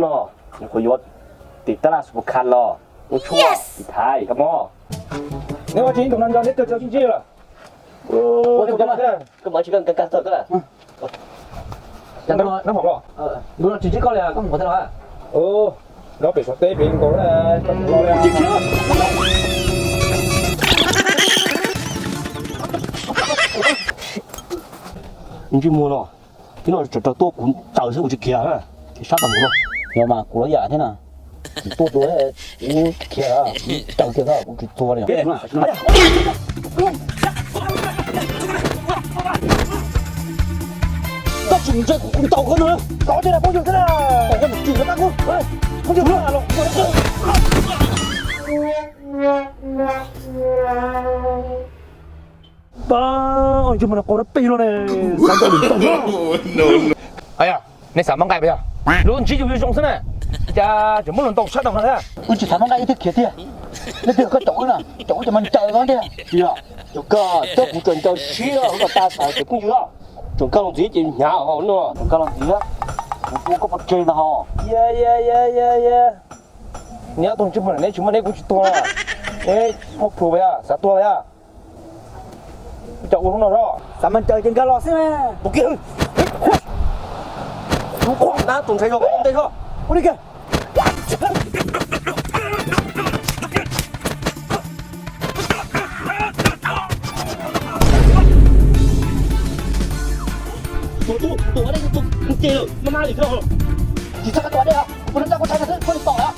Nws kuj yuav tim tab laj su kha los ua tshuaj tim thaiv koj mog. Neb ua tsis tus no nco neb kawg cov tsis ntsib lawm. Ua tus koj mas tsis koj kag tag koj. Neb hom los? Neb tsis ntsib koj li koj mus qhov twg los? Nyob pem Suav teb pem nkaus. Ntsej muag no, tib no tsam raug tuaj kuv taws xwb kuv tsis khiav na, ces sab tau mus no. Yog mas kuv los yam thiab na, kuv tuaj tus kuv tsis khiav, kuv taws kiag xwb kuv tsis txuag li. Koj tsis ntse kuv ntaus koj no, koj tej phooj ywg thiab na, koj mus tsis pab kuv, phooj ywg los. Pab, ua ntsej muag no qau dab peg los ne, xav ntaus lwm ntau. Yog, nej xav mab nqaij puas yog? Lub ntsib yus zoo zoo xwb na, cas tseem muab luag ntaus sab tau no thiab. Wb tsis xav mab nqaij ib thiab khiav tiag. Leej twg koj caum wb na, caum wb ces mas ncaws koj tiag. Yog, caum koj, cov kuv tseem ncaws siab los tas xav tseem phooj ywg los. Tseem koj los ntxiv ces hnyav no, tseem koj los ntxiv, kuv koj pov tseg ntag ho. Neb ob tug ntsej muag neb tsis muaj neb kuv tsis tuag, neb muaj plhus yog xav tuag yog. Cov ua hnub no xav mas ncaws ces nkag los xwb. Tus kiag, tus qhuav nab tus ntshai zog ua ntej zog. Ua li kiag. Tus tus tus ua dej tus tus ces lawm, maj maj li koj. Tsis txhob koj tua dej os, kuv no coj kuv tshaj xwb, kuv li pom lawm.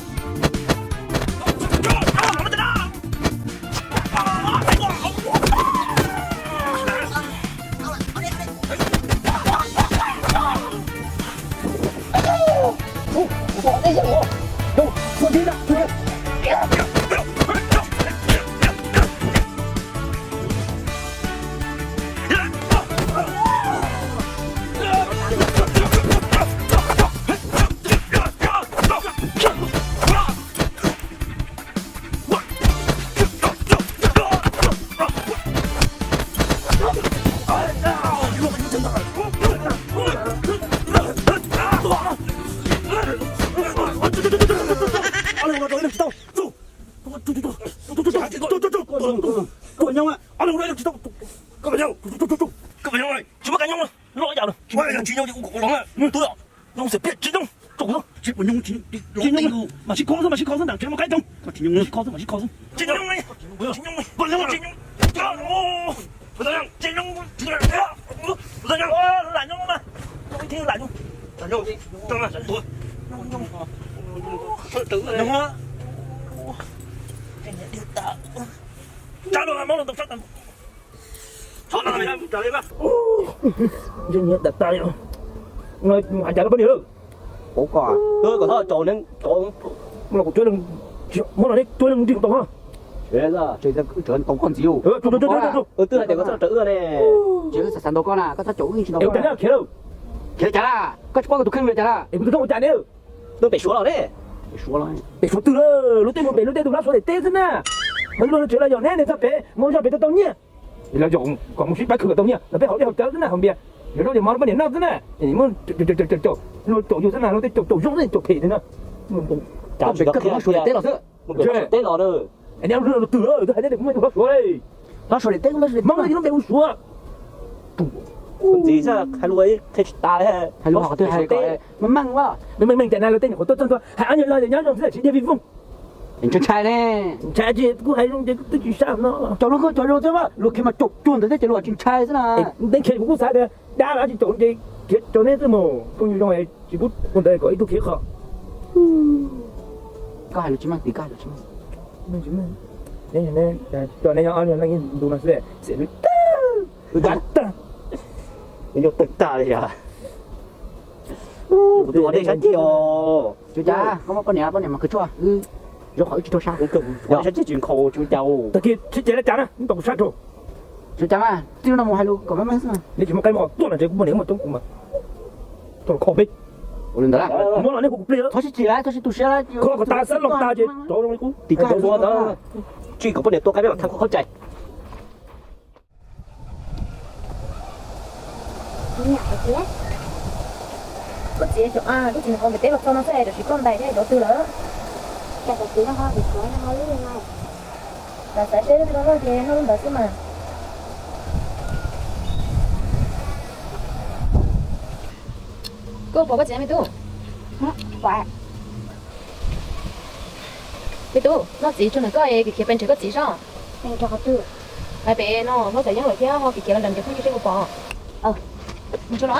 Tsis muaj qab nyob, loj yam lawm, tsis muaj qab nyob, tsis nyob ces ua kom ua lov na, tsis nyob, tsis nyob, mas sib kho xwb, mas sib kho xwb, nram tsev muaj qab ntoo, sib kho xwb, mas sib kho xwb, tsis nyob, tsis nyob, tsis nyob, lam nyob, lam nyob, lam nyob, Ntsej muag dam tas li no, hais cas lawm poj niam? Ua kom, kom txhob tsaus, muab los kuv cuab, muab los neb cuab leej nrig tau ho. Tau koj ntxiv, twb hais tias koj txhob raws wb ne. Ces wb xav xav ntaus koj na, koj txhob caum wb, tsis ntaus koj. Khiav cas, koj tsis paub koj tus kheej li cas na? Es kuv tus kheej ua cas ne? Pem Suav los ne. Pem Suav twg, lub teb mus pem lub teb tus lab Suav daim teb xwb na. Mas luag tsev los yog neb, neb txog pem mus zog pem tau tau nyiaj. Lawv kom mus sib pab khwv kom tau nyiaj, los peb haus dej haus cawv xwb na, haus npias, yog zaub yog mov poj niam noj xwb na. Muab caum caum yus xwb na, luag tej caum caum zoo xwb, caum phem li na. Suav daim teb los xwb. Teb los, neb lub twg twb hais neb kuv muaj tus lab Suav li. Lab Suav daim teb, lab Suav daim teb, lub npe hu Suav. Ntxiv, hais lus thiaj tsis tas li. Hais lus qhov twg hais kom meej meej, meej meej cas na, luag tej nyuam qhuav tuaj txog ntua hais ob niag lo nyob zoo xwb tsis dhia vij voog. Ntshai ntshai ne. Ntshai tsis kuv hais zoo ces twb tsis sab no. Cov lub koj cov zoo xwb, luag khiav mas caum cuag ntawd thiab ces luag tsis ntshai xwb na. Ntev khiav kuv kuj xav tias dab los tsis caum ces khiav cov neb xwb mus phooj ywg zoo tsis pub ua ntawd kom ib tug khiav qhov. Koj hais lus tsis meej, koj hais lus tsis meej. Cov neb nyob ob niag leej ntu no xwb, xim lub tag, tag, yuav tawg tag li yog. Kuv tus ua dej sab ceg os. Tsis ua cas, koj muab poj niam, poj niam mas khwv tshuaj, wb zoo qhov wb tsis raug sab. Ua dej sab ceg tsis nkhaus tsis ua cas. Tag kis sib ceg li cas na, neb tau kuv sab rau. Tsis ua cas mas, txij no mus hais lus kom meej meej xwb. Neb tsis muaj qaib muaj tuaj no ces kuv poj niam muaj coob kuv mas tuaj los kho peb. Ua li ntawd, muab los nej kuv plig, txhob sib ceg, txhob sib tu siab, kho kom tas xab los tas ces rov zoo li qub. Tim koj hais lus, tsis kom poj niam tua qaib peb mam thab kho cai. Koj txiv, koj txiv nws qhov npam teb los txog no xwb, tam sim koj ntais thiab cov twg lawm? Cas cov twg no ho tsis paub no lub no. Xav xav seb lub twg no ces noj lub ntawd xwb mas. Koj puas pom koj txiv me tub? Me tub, noj txiv tsuag ntawm koj es kis khiav pes nrhiav koj txiv soj. Hais pem no hlob Xaiv Yeeb lawm thiab ho kis khiav los nrhiav phooj ywg seb puas pom. Mus tsuag no.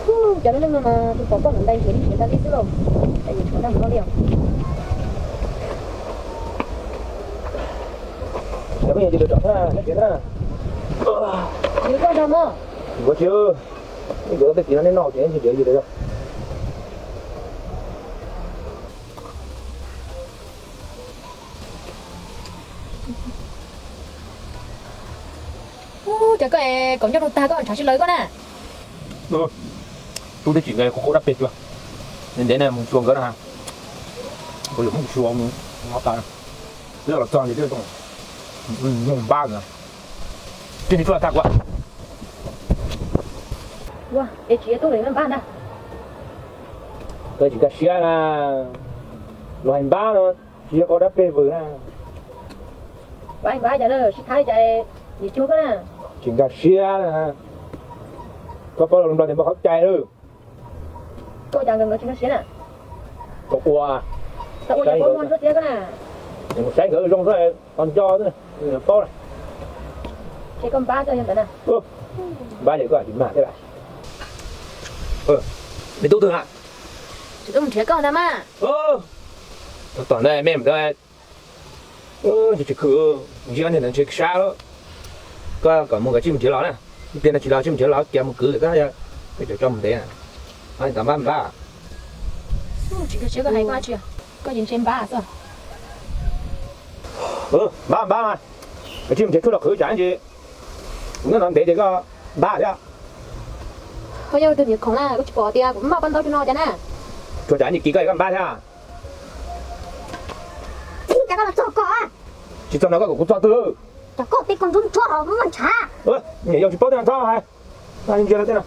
Cov lub neej no mas tus pom koj ntawm ntais nrhiav li nrhiav tag li xwb lauj. Cov yuav tshuav nrog mus no li os. Nrhiav koj nrog mog. Yuav tsis, yuav tej tiv no nej noj ces tsis nrhiav li lawm. Ub, cas koj es kaum ncauj rau tag koj nrhav tsis lawv koj na. Tub twb tsim nqe qhov qub dab peg cuag ntev ntev na mus xyuas nkawd na. Kuv yuav mus xyuas mus no tas, twb los txog ces twb zoo npab na. Twb ni tuaj tag kuv. Es tsis yog tub li npab ntag. Koj tsis nkag siab na, luag hais npab no tsis yog qhov dab peg vwm na. Npab npab cas na, sib thab cas nim cuag koj na. Tsis nkag siab na, koj paub los Nplog tias npog qhov cai lawm. Koj ua cas nkawd tsis nkag siab na? Koj ua, koj ua cas paub muaj ntsuab tiab koj na. Mus saib nkawd zoo xwb, tos nco xwb, paub na. Ces koj npab koj yog ntawd na. Npab ces koj tsis mag thiab las. Me tub twg na? Tsis tuaj mus nrhiav koj ntag mas. Tom ntawd me ntawd, tsis khwm, ntshe ntshe sab lawm. Koj kom mus kom tsij mus nrhiav los na. Ib pliag no tsis los tsij mus nrhiav los kiag mus kwv koj, koj cov tso mus ntev na. Tau npab npab. Tsis nkag siab koj hais koj tsis, koj ces ntshe npab xwb. Npab npab mas, kom tsij mus nrhiav tshuaj los qhwv tsam ntsis kuv nyob no ntev ces koj npab thiab. Koj yog tus niam khoom na, koj tsis pom tias kuv maj paj ntaub rau no cas na. Tsuas tsam ntsis kis koj es koj npab thiab. Tsis txog no koj kom kuv txog twg? Cov koj tej koj ntsuab ntsuab hos muaj ntshav. Niam yau tsis paub tej no txhob hais. Ntsia tej no,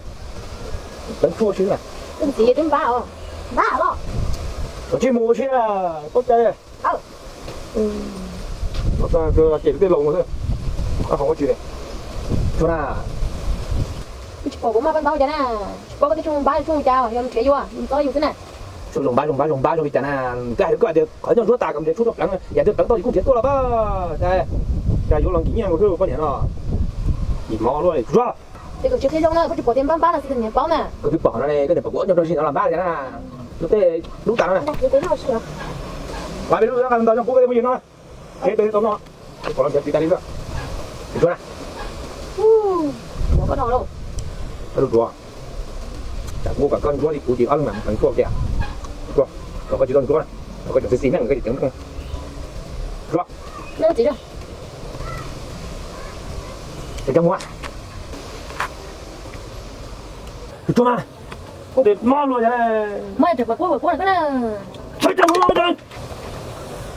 teev tshuaj si na. Ntxiv twb npab os. Npab los. Kom tsij mus ua si na, paub cai. Ces tej laus xwb, hauv ua tsis li. Tsuag na. Tsis pom kuv maj paj ntaub cas na. Tsis paub koj tej tshuaj npab tshuaj cas, yog nrhiav yuav txob yus xwb na. Tshuaj zoo npab zoo npab zoo npab zoo li cas na. Koj hais rau koj tias qhov nyob ntsuab tas kom nrhiav tshuaj tuaj pleev, yam twg pleev tau ces kuj nrhiav tuaj los pab. Cas yuav los nkim nyiaj nkaus poj niam no. Yim mov luaj li tsuag. Ces koj tsis qhia zoo na, koj tsis pom tias npab npab no xwb niam paub na. Koj twb pom no ne, koj niam pom kuv ob nyob rau zim no los npab li na. Lub tej lub tas no na. Pab peb lub ntawd ntau zoo pub koj tej phooj ywg no. Ces tau tau no, pom los nrhiav txiv tas li xwb. Tsuag na. Ua koj no lauj. Koj lub duav. Tsam kuv kom koj ntsuab li kuv ces ob leeg mam pleev tshuaj tiag. Tsuag, kom koj tsis tau ntsuab na, kom koj tseem xis xis neej koj tseem ceev. Tsuag. Tsis coj mus. Tsuag mas, koj tias mob luaj cas na. Mob tias kuv kuv kuv na. Tsis coj mus.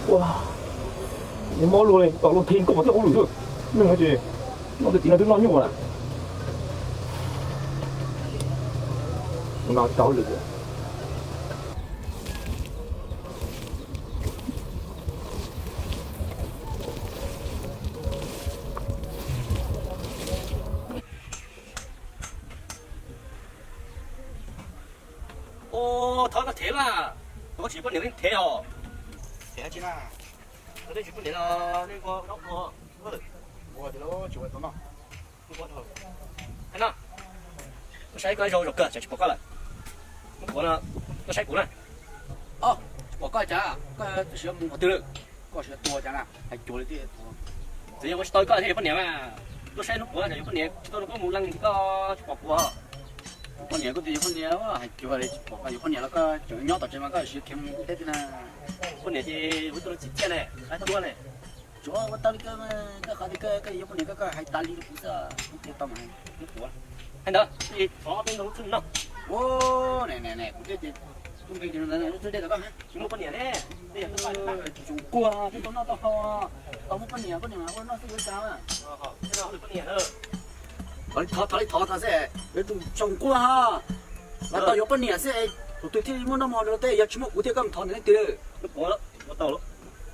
Ua, mob luaj li, tom luaj thi koj thiaj ua lwm xwb. Neeg ces noj tej txiv no twb noj nyuaj na. No tau lwm. Ua, thov koj them mas, koj tsis poj niam li them os. Them tsis na. Koj twb tsis poj niam los nej ua dab ua. Ua ces lawv tsis ua tau no. Ua no, koj saib koj zaum zaum kawg tsam tsis pom koj lawm. Muab kuv no, koj saib kuv na. Tsis pom koj cas, koj twb siv mus qhov twg lawm? Koj siv tua cas na, hais cuag li tias txiv yog ua tsis tau koj thiaj yuav poj niam mas. Tuaj saib hnub puav tsam yuav poj niam tsis tau, koj mus leej koj tsis pom kuv. Poj niam kuj tias yuav poj niam, hais cuag li tsis pom koj yuav poj niam los koj tseem nyob tom tsev mas koj siv khiav mus teb tiag na. Poj niam ces ua tuaj txim txiaj ne, qab tuab ne. Tsuav ua tau li koj, koj qhov tias koj yuav poj niam koj, koj hais tas li rau kuv xwb, kuv thiaj tau mas hnub puav. Hais ntawd, ua ne ne ne, kuv thiaj tias tus nqi tias ntawd lub txwj dej tau koj tsis muaj poj niam ne. Tsis zoo kuag thiab tau noj tau haus, tau muaj poj niam, poj niam mas ua noj xwb yuav cas. Thov li thov, thov li thov xwb, yuav tsum zoo kuag ho. Lawv tau yuav poj niam xwb, tus twg thiaj muaj noj muaj haus rau tej, yog tsis muaj kuv thiab koj mus thov ntawm leej twg? Lub puav tau lawm,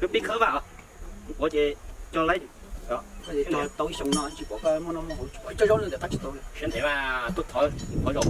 peb khawb vaj os. Lub puav ces coj laib, tau ib xyoos no tsis pom koj muaj noj muaj haus, tsis pom ib tsob zaub ntawm qab tsis tau li. Siab ntev mas tuaj thov, thov zaum.